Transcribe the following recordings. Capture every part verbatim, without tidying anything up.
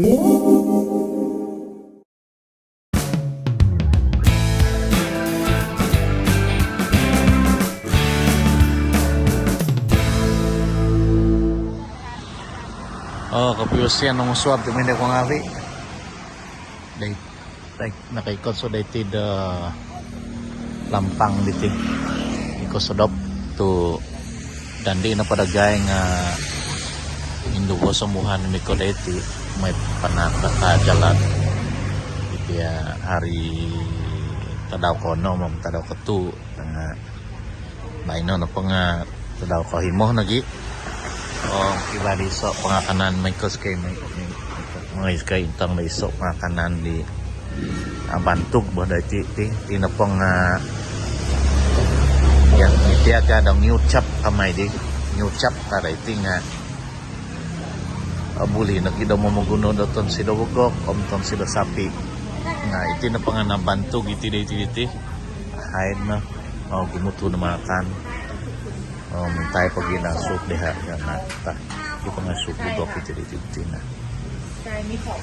Oh, kopiusian nung suab tu minda ko ngavi. Dai, dai, nakaikot so dai ti do Lampang diti. Iko sodop tu dandi no pada gai nga induvo sombuhan miko dai ti mai panaka jalan. Iti hari tadau koonom om tadau kotuu nga baino nopo nga tadau kohimo nogi. Oh, kiva di iso pangakanan, mongoi kai, mongoi kai intong do iso pangakanan di abantug bo dai ti, ti, ti nopo nga, ya, iti aga do ngiucap kamai di, ngiucap ka dai ti nga, ah, buli nogi do momoguno do tonsi do bogok om tonsi do sapi. Nga iti nopo nga nabantug iti dai ti, iti. Ahaid no. Oh, gumutu no mangakan. Oh, mintai pogi no sup diha, ya, na. Ta, iti po nga sup bogok iti di, iti na.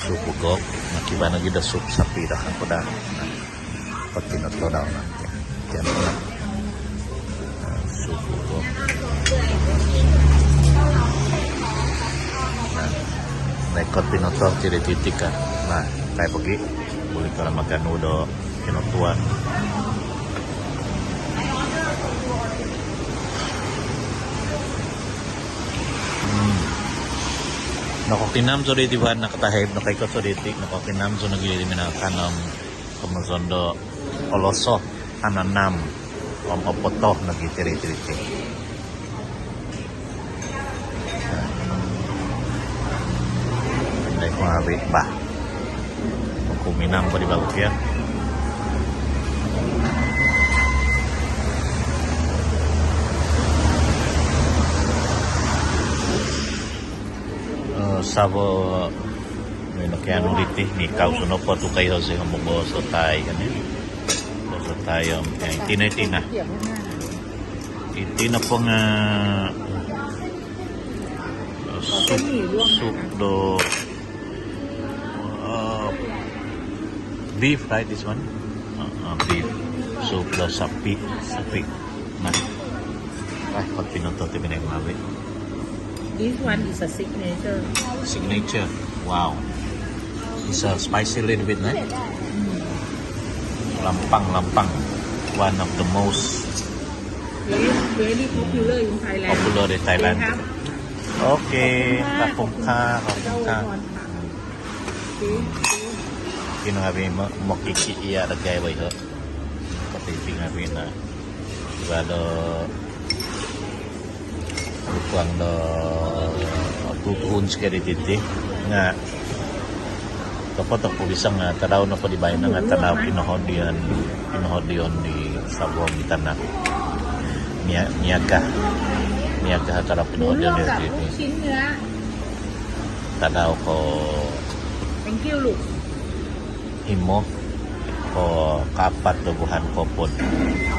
Sup bogok, na, kiva nogi do sup sapi do kan poda. Na, poti no to dau na. Tian, tian na. Na, sup bogok. Na, naikot pinoto ti di titi ka. Na, tai pogi. Buli ko no maganu do kinotuan. Hmm. Nokokinam so diti bahan nakatahib, nakaikot so diti, nokokinam so nogi di minangakan om komozon do oloso, ananam om opoto nogi tiri-tiri ti. Andai ko abi bah. Kuminam po di bagu kio. Eh, sabo, ino kianu diti, mikau so nopo tu kaiho si homo boso tai kan ya. Boso tai om, eh, iti no, iti no. Iti nopo nga, eh, sup, sup do, eh, beef, right, this one? Uh, uh, beef. Sup do sapi, sapi. Na. Ai, pag pinoto ti minai kumawi. This one is a signature. Signature. Wow. It's a spicy little bit, ne? Lampang, lampang. One of the most very, very popular in Thailand. Popular in Thailand. They have. Okay, ขอบคุณค่ะ ขอบคุณค่ะ ขอบคุณค่ะ Okay, okay. Ino ngawi mo, mokiki iya dagai wai ho. Tapi ino ngawi na. Iba do Rukuang do tutuhun sikali diti nga topo-topo bisa nga tadau nopo di baino nga tadau kinohodian, kinohodian di sabuong di tanak. Nia-, niaga. Niaga tadau kinohodian di diti. Tadau ko Thank you, Luke. Himo ko kaapat do buhan kopod.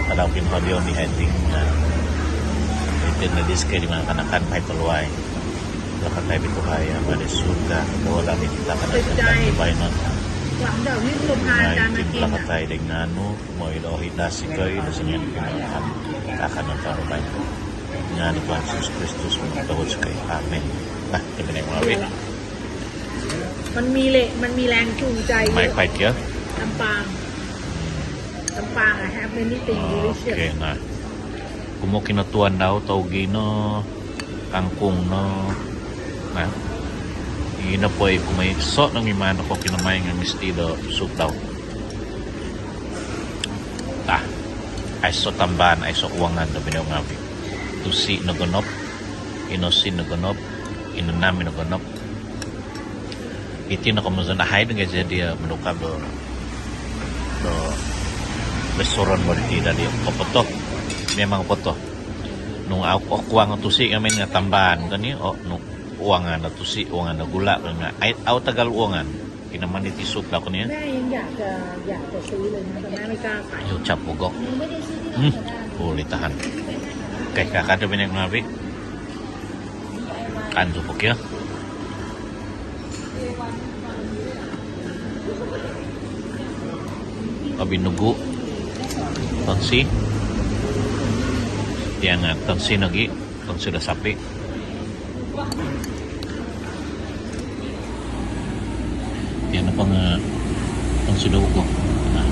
Tadau kinohodian di heading, ah, iti no diski di mangakan-akan pai toluai. Lakatai bituhai, Ama di surga, dola di takanan. Good day. Pai no. Wang dau ni belum ada. Pai makin. Lakatai di nganu, moi do hidasi koi do senian kinakan. Takanan tarubai. Nganu Tuhan Yesus Kristus, mengetahui sekali. Amin. Nah, itu yang mau. มันมีแรง มันมีแรงจูงใจเยอะ ไม่ไปเกี่ยว ลำปาง ลำปาง I have many things delicious. Okay, nah. Kumu kinotuan dau, taugi no, kangkung no. Nah. Ino poi kumai so nang iman ko kinamai nga misti do sup dau. Tah. Aiso tambahan, aiso uangan do binau ngawi. Tusi nogonop, inosin nogonop, inanam nogonop. Iti no komozon ahai dengan jadi, ah, manukab do, do restoran bo diti dadi opoto. Memang opoto. Nung au kuang tusi kami nga tambahan kan ni, oh, nung uangan tusi, uangan gula kan nga. Ai, au tagal uangan. Kinaman iti sup lah kan ni. แม่ยังอยากจะ อยากจะซื้อเลยนะ แต่แม่ไม่กล้าขาย Yo, cap bogok. Hmm. Boleh tahan. Okay, kakak tu banyak nabi. Kan tu pokoknya. Obinugu. Tonsi. Tia nga tonsi nogi. Tonsi do sapi. Tia nopo nga tonsi do ugu. Nah.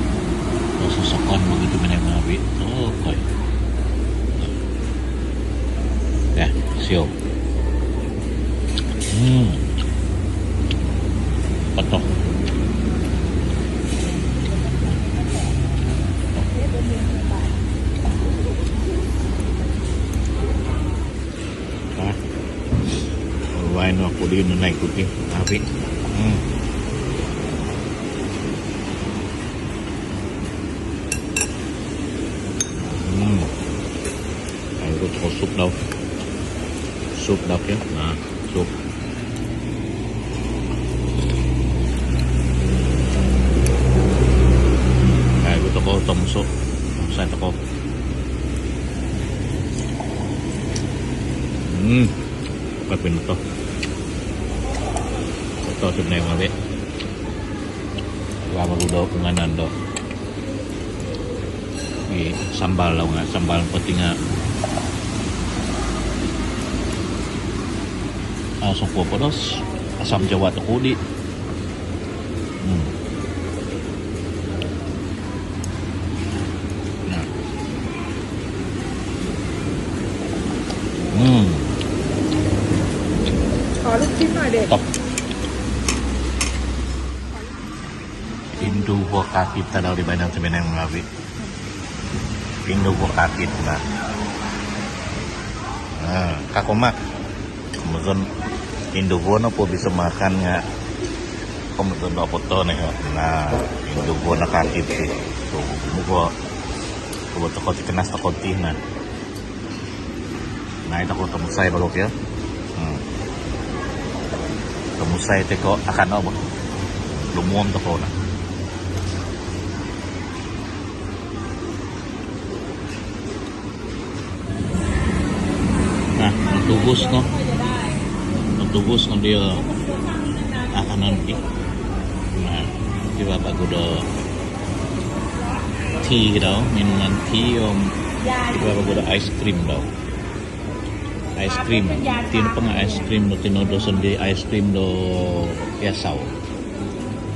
Sosokon begitu minai mawi. Oh, koi. Ya, sio. Hmm. Patok. Ha? Wai no aku di nunai kuti. Tapi. Hmm. Hmm. Ayo, aku sup dau. Sup dau ya. Nah, sup. Ayo, aku toko tomso. Tomso toko. Hmm. Kapin to. To sup na yung abi. Wala magudaw kung anan do. I sambal daw nga, sambal poti nga. Ah, songkuo podos. Asam Jawa toko di. Hmm. Nah. Hmm. Top. Induvo kakit tadau di baino sebenang ngawi. Induvo kakit na. Nah, kakomak. Komozon induvo nopo bisa makan nga. Komozon do apoto ne ho. Nah, induvo no kakit ti. Tu, muvo. Kubo toko ti kanas toko ti na. Nah, ito ko tomusai bago kio. Hmm. Tomusai tiko akan o bo. Lumuom toko na. Nah, natubus no. Natubus no dio akanon ti. Nah, iti ba bagu do tea dau, minuman tea om iti ba bagu do ice cream dau. Ice cream. Iti nopo nga ice cream do tinodo sondii, ice cream do Piasau.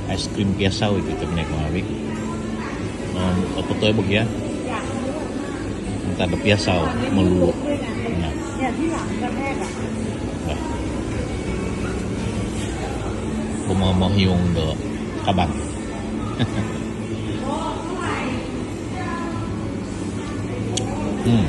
Ice cream Piasau iti tu minai ko ngawi. Om, apo toi bo gia? Antad do Piasau, malulu. Nah. Bah. Kumomohiung do kabang. Hmm.